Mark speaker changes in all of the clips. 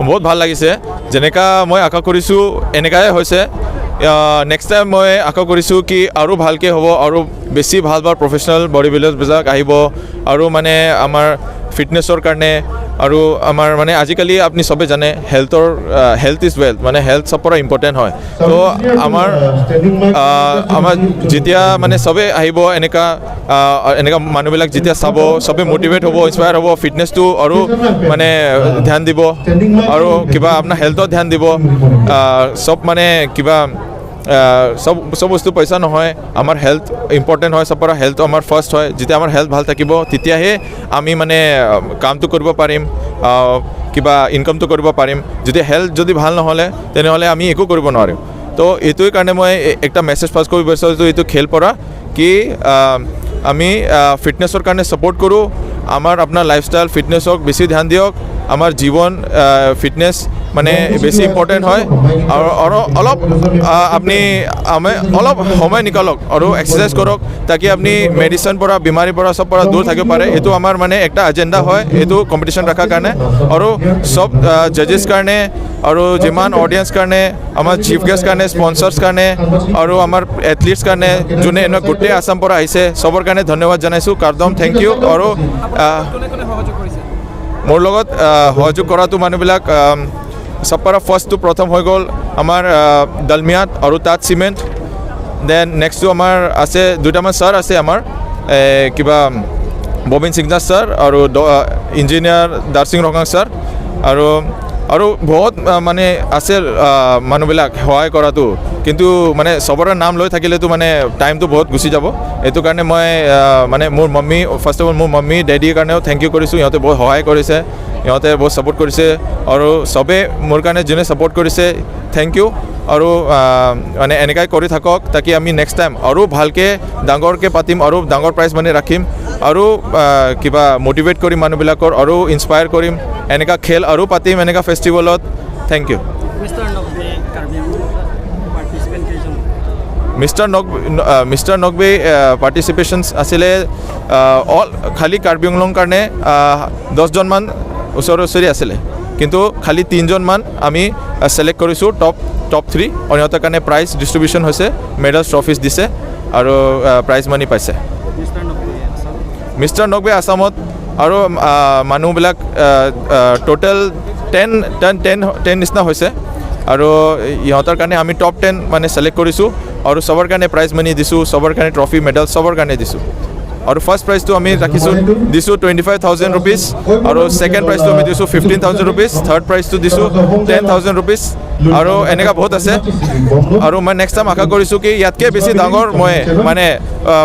Speaker 1: বহুত ভাল লাগিছে। যেনেকা মই আশা কৰিছোঁ, এনেকাই হৈছে। নেক্সট টাইম মই আশা কৰিছোঁ কি আৰু ভালকৈ হ'ব আৰু বেছি ভাল ভাল প্ৰফেচনেল বডি বিল্ডাৰ্ছবিলাক আহিব আৰু মানে আমাৰ ফিটনেছৰ কাৰণে আৰু আমাৰ মানে আজিকালি আপুনি চবে জানে, হেল্থ is wealth, মানে হেল্থ চব পৰা ইম্পৰ্টেণ্ট হয়। তো আমাৰ যেতিয়া মানে চবে আহিব, এনেকা মানুহবিলাক যেতিয়া চাব, চবে মটিভেট হ'ব, ইনস্পায়াৰ হ'ব, ফিটনেছটো আৰু মানে ধ্যান দিব আৰু কিবা আপোনাৰ হেল্থত ধ্যান দিব। চব মানে কিবা চব বস্তু পইচা নহয়, আমাৰ হেল্থ ইম্পৰ্টেণ্ট হয়। চব পৰা হেল্থ আমাৰ ফাৰ্ষ্ট হয়। যেতিয়া আমাৰ হেল্থ ভাল থাকিব, তেতিয়াহে আমি মানে কামটো কৰিব পাৰিম, কিবা ইনকামটো কৰিব পাৰিম। যদি হেল্থ যদি ভাল নহ'লে, তেনেহ'লে আমি একো কৰিব নোৱাৰিম। তো এইটোৰ কাৰণে মই একটা মেছেজ পাছ কৰিব বিচাৰিছোঁ এইটো খেল পৰা কি আমি ফিটনেছৰ কাৰণে ছাপৰ্ট কৰোঁ। আমাৰ আপোনাৰ লাইফষ্টাইল, ফিটনেছক বেছি ধ্যান দিয়ক। আমাৰ জীৱন ফিটনেছ মানে বেছি ইম্পৰ্টেণ্ট হয় আৰু অলপ আপুনি আমি অলপ সময় নিকালক আৰু এক্সাৰচাইজ কৰক, তাকি আপুনি মেডিচিন পৰা, বেমাৰীৰ পৰা, চব পৰা দূৰ থাকিব পাৰে। এইটো আমাৰ মানে একটা এজেণ্ডা হয় এইটো কম্পিটিশ্যন ৰখাৰ কাৰণে। আৰু চব জাজেছ কাৰণে আৰু যিমান অডিয়েঞ্চ কাৰণে, আমাৰ চিফ গেষ্ট কাৰণে, স্পনচাৰ্ছ কাৰণে আৰু আমাৰ এথলিটছ কাৰণে, যোনে এনেকুৱা গোটেই আছাম পৰা আহিছে, চবৰ কাৰণে ধন্যবাদ জনাইছোঁ। কাৰ্দম thank U. আৰু
Speaker 2: কোনে কোনে সহযোগ কৰিছে?
Speaker 1: মোৰ লগত সহযোগ কৰাটো মানুহবিলাক চব পৰা ফাৰ্ষ্টটো প্ৰথম হৈ গ'ল আমাৰ ডালমিয়াত আৰু তাত চিমেণ্ট। Then নেক্সটটো আমাৰ আছে দুটামান ছাৰ আছে আমাৰ, কিবা ববিন সিংনাথ ছাৰ আৰু ইঞ্জিনিয়াৰ দাৰসিং ৰঙাং ছাৰ আৰু বহুত মানে আছে মানুহবিলাক সহায় কৰাটো। কিন্তু মানে চবৰে নাম লৈ থাকিলেতো মানে টাইমটো বহুত গুচি যাব। এইটো কাৰণে মই মানে মোৰ মাম্মী, ফাৰ্ষ্ট অফ অল মোৰ মাম্মী ডেডিৰ কাৰণেও thank U কৰিছোঁ। ইহঁতে বহুত সহায় কৰিছে, ইহঁতে বহুত ছাপোৰ্ট কৰিছে আৰু চবেই মোৰ কাৰণে যোনে ছাপোৰ্ট কৰিছে, thank U. আৰু মানে এনেকাই কৰি থাকক, তাকি আমি নেক্সট টাইম আৰু ভালকৈ ডাঙৰকৈ পাতিম আৰু ডাঙৰ প্ৰাইজ মানি ৰাখিম আৰু কিবা মটিভেট কৰিম মানুহবিলাকৰ আৰু ইনস্পায়াৰ কৰিম। এনেকা খেল আৰু পাতিম এনেকা ফেষ্টিভেলত। Thank U.
Speaker 2: Mister Nokbe Karbi participant কেইজন?
Speaker 1: মিষ্টাৰ নকবে পাৰ্টিচিপেশ্যনছ আছিলে অল খালী কাৰ্বি আংলং কাৰণে 10জনমান ওচৰা ওচৰি আছিলে, কিন্তু খালী তিনিজনমান আমি ছিলেক্ট কৰিছোঁ টপ টপ থ্ৰী আৰু সিহঁতৰ কাৰণে প্ৰাইজ ডিষ্ট্ৰিবিউশ্যন হৈছে, মেডেলছ, ট্ৰফিজ দিছে আৰু প্ৰাইজ মানি পাইছে।
Speaker 2: মিষ্টাৰ নকবে আছাম?
Speaker 1: মিষ্টাৰ নকবে আছামত আৰু মানুহবিলাক টোটেল 10 10 10 10 নিচিনা হৈছে আৰু ইহঁতৰ কাৰণে আমি টপ 10 মানে ছিলেক্ট কৰিছোঁ আৰু চবৰ কাৰণে প্ৰাইজ মানি দিছোঁ, চবৰ কাৰণে ট্ৰফি, মেডেল চবৰ কাৰণে দিছোঁ। আৰু ফাৰ্ষ্ট প্ৰাইজটো আমি ৰাখিছোঁ, দিছোঁ ₹25,000 আৰু ছেকেণ্ড প্ৰাইজটো আমি দিছোঁ ₹15,000, থাৰ্ড প্ৰাইজটো দিছোঁ ₹10,000 আৰু এনেকুৱা বহুত আছে। আৰু মই নেক্সট টাইম আশা কৰিছোঁ কি ইয়াতকৈ বেছি ডাঙৰ মই মানে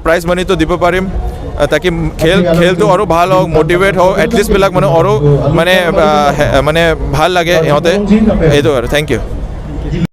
Speaker 1: প্ৰাইজ মানিটো দিব পাৰিম, তাকি খেলটো আৰু ভাল হওক, মটিভেট হওক, এথলিটছবিলাক মানে আৰু মানে মানে ভাল লাগে ইহঁতে। এইটো আৰু thank U.